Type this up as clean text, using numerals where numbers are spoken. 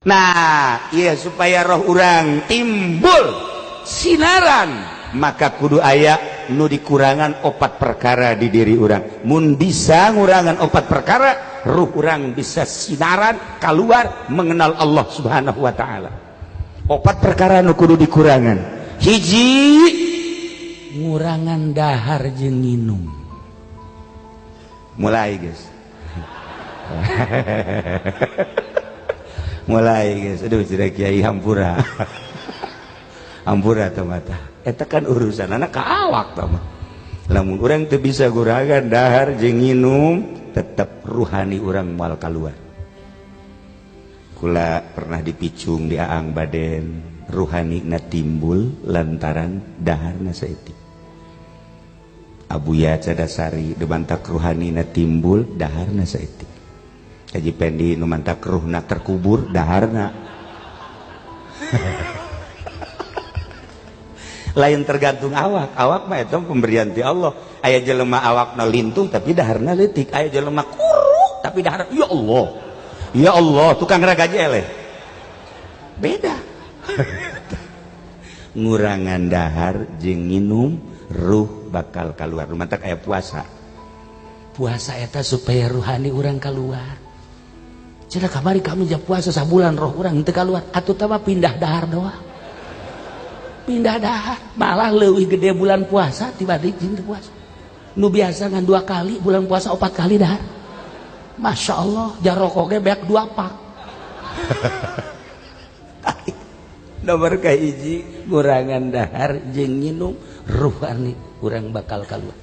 Nah, iya, supaya roh urang timbul sinaran, maka kudu aya nu dikurangan opat perkara di diri urang. Mun bisa ngurangan opat perkara, ruh urang bisa sinaran keluar mengenal Allah Subhanahu wa Ta'ala. Opat perkara nu kudu dikurangan: hiji, ngurangan dahar jeung nginum. Mulai, guys, mulai, guys. Aduh, tidak, kiai, hampura, hampura. Mata eta kan urusan anak ka awak mah. Lamun urang teu bisa gurangan dahar jeung nginum, tetep ruhani urang moal keluar. Kula pernah dipicung di Aang Baden, ruhani na timbul lantaran daharna saeutik. Abuya Cadasari dibantak ruhani na timbul daharna saeutik. Haji Pendi nu mantak ruhna terkubur daharna. Lain tergantung awak, awak mah eta pemberian ti Allah. Aya jelema awakna lintuh tapi daharna leutik, aya jelema kuru tapi dahar, ya Allah, ya Allah, tukang ragaji eleh beda. Ngurangan dahar jeung nginum, ruh bakal keluar. Mantak aya puasa, puasa eta supaya ruhani urang keluar. Cenah kamari kami jam puasa sabulan, roh urang teu keluar. Atuh tah pindah dahar doang, pindah dahar. Malah leuwih gede bulan puasa tiba-tiba jeung puasa. Nu biasa ngan dua kali, bulan puasa opat kali dahar. Masya Allah, jarokok ge beak dua pak. Nomor kahiji, ngurangan dahar jeung nginum, ruhani urang bakal keluar.